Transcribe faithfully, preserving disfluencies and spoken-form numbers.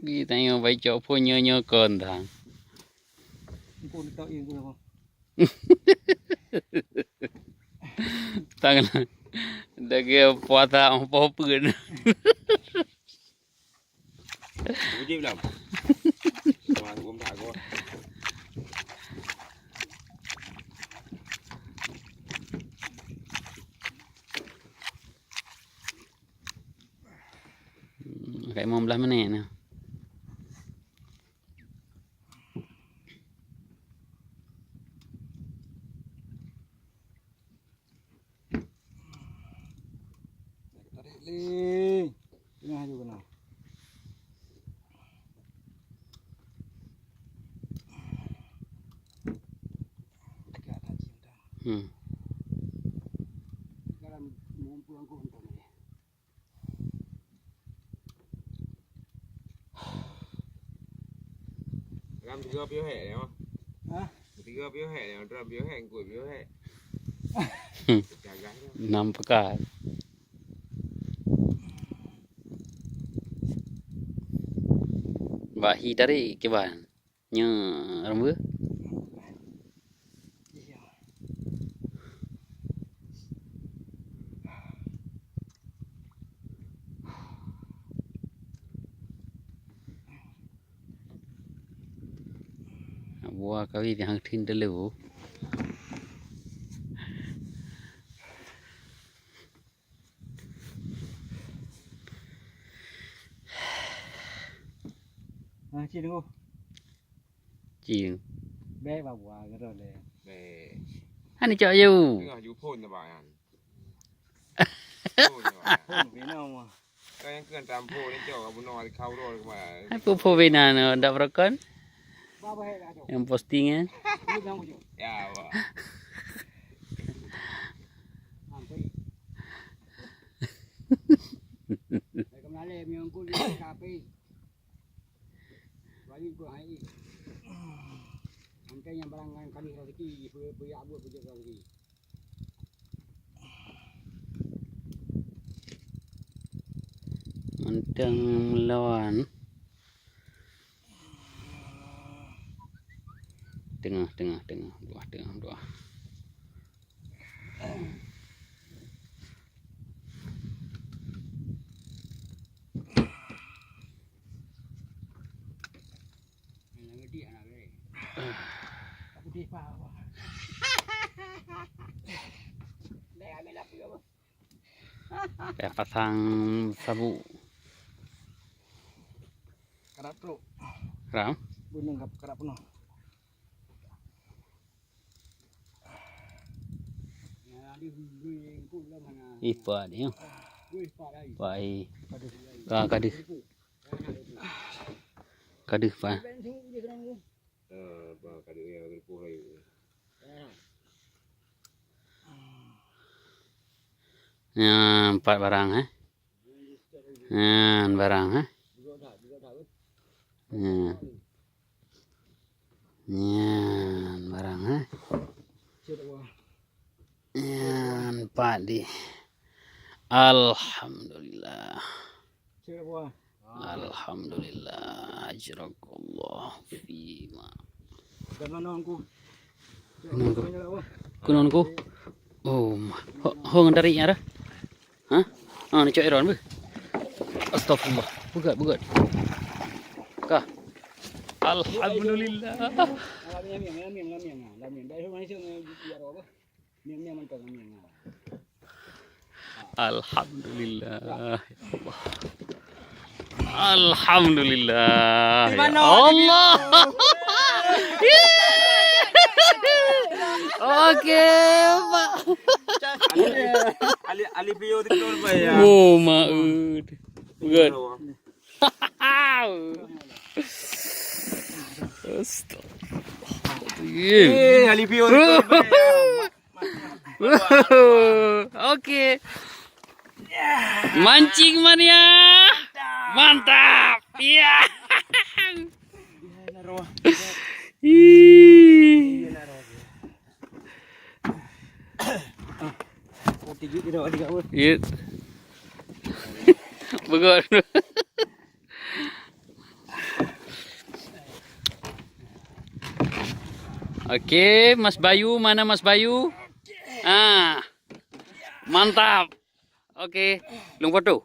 Di tanyoe baicok phon nyoe-nyoe kon tang. Engko neutôk ié guna, Bang. Tang dagée puasa ampoh peuen. Uji belum? Wah, belum tak gua. Hmm, kayak lima belas menit nah. Tarik lé. Tengah aju keunoe. Hmm. Lam tiga piôh hék nyoe. Hah? Tiga piôh hék nyoe, dua piôh hék, engkot piôh hék. Hmm. Cagah tu. Enam pekan. Bak hi tarik kiban. Nyoe rambeu. Buah kawin nyang thin telu. Ah, cit tunggu. Cit. Bèk babua keudroe lé. Bèk. Hana cok yue. Tengah ju phôn na, Bang, nyan. Phôn na, Bang. Phôn bina mah. Ka nyang keu tampô ni cok, bunoe di kau rol keumae. Aku phôn bina na, dak beurokon. Nyang posting, eh. Ya, Bang. Antei nyang barang ngon kali rezeki, peu-, peuyak buet peujeuet rezeki. Mantong melawan. Tengah, tengah, tengah. Dua, tengah, dua. Payah pasang sabuk. Karab trok. Ram? Bunung kap-, karab peunoh. Ih, pat ni. Pat, eh. Ka, ka deuh. Ka deuh, pat. Nyan, pat barang, eh. Nyan barang, eh. Nyan. Nyan barang, eh. Nyan pat di. Alhamdulillah. Alhamdulillah. Ajrakallah fima. Kunonku. Kunonku. Oh, ma-, ho, ho ngon tarik nyan dah. Ha? Ah, ni cok Iron beuh. Astagfirullah. Bugat, bugat. Ka. Alhamdulillah. Alhamdulillah. Alhamdulillah. Ya Allah. Oke, Pak. Ali, Ali Pio tu keluar, Pak, ya. Oh, maut. Good. Astagfirullah. Eh, Ali Pio tu keluar, Pak, ya. Oke. Mancing mania. Mantap. Iya. Ih. Iya. Beugöt. Oke, Mas Bayu, mana Mas Bayu? Ah, mantap. Oke, lôn foto.